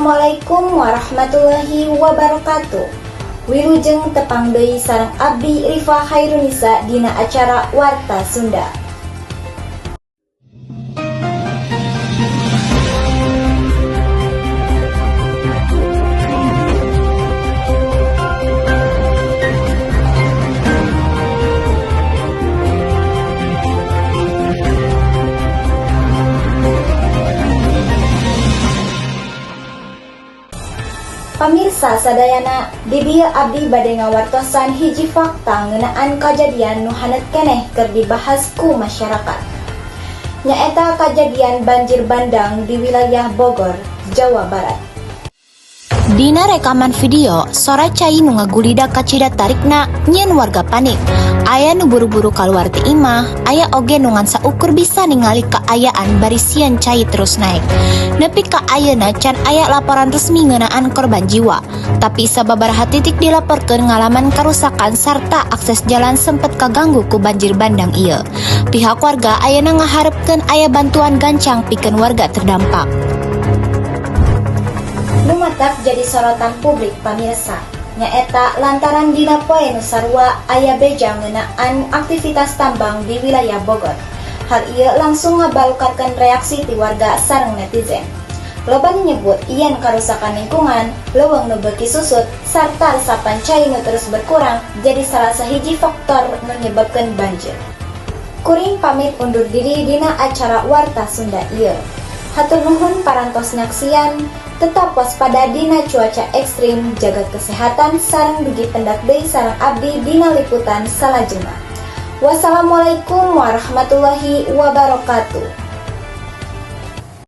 Assalamualaikum warahmatullahi wabarakatuh. Wilujeng tepang deui sareng abdi, Rifa Khairunisa, dina acara Warta Sunda. Pamirsa sadayana, di dieu abdi bade ngawartosan hiji fakta ngeunaan kajadian nu haneut keneh keur dibahas ku masyarakat. Nyaeta kajadian banjir bandang di wilayah Bogor, Jawa Barat. Dina rekaman video, sora cai nu ngagulidak kacida tarikna nyieun warga panik. Aya nu buru-buru kaluar ti imah, aya oge nu ngan saukur bisa ningali kaayaan bari sieun cai terus naik. Nepi ka ayeuna can aya laporan resmi ngeunaan korban jiwa, tapi sababaraha titik dilaporkeun ngalaman karusakan sarta akses jalan sempet kaganggu ku banjir bandang ieu. Pihak warga ayeuna ngaharepkeun aya bantuan gancang pikeun warga terdampak. Nu matak jadi sorotan publik, pamirsa, nyaeta lantaran dina poe nu sarua aya beja ngeunaan aktivitas tambang di wilayah Bogor. Hal ieu langsung ngabalukarkeun reaksi ti warga sareng netizen. Loba nu nyebut yen karusakan lingkungan, leuweung nu beuki susut, sarta resapan cai nu terus berkurang jadi salah sahiji faktor nu nyebabkeun banjir. Kuring pamit undur diri dina acara Warta Sunda ieu. Hatur nuhun parantos nyaksian, tetap waspada dina cuaca ekstrim, jaga kesehatan sareng dugi pendak deui sareng abdi dina liputan salajengna. Wassalamualaikum warahmatullahi wabarakatuh.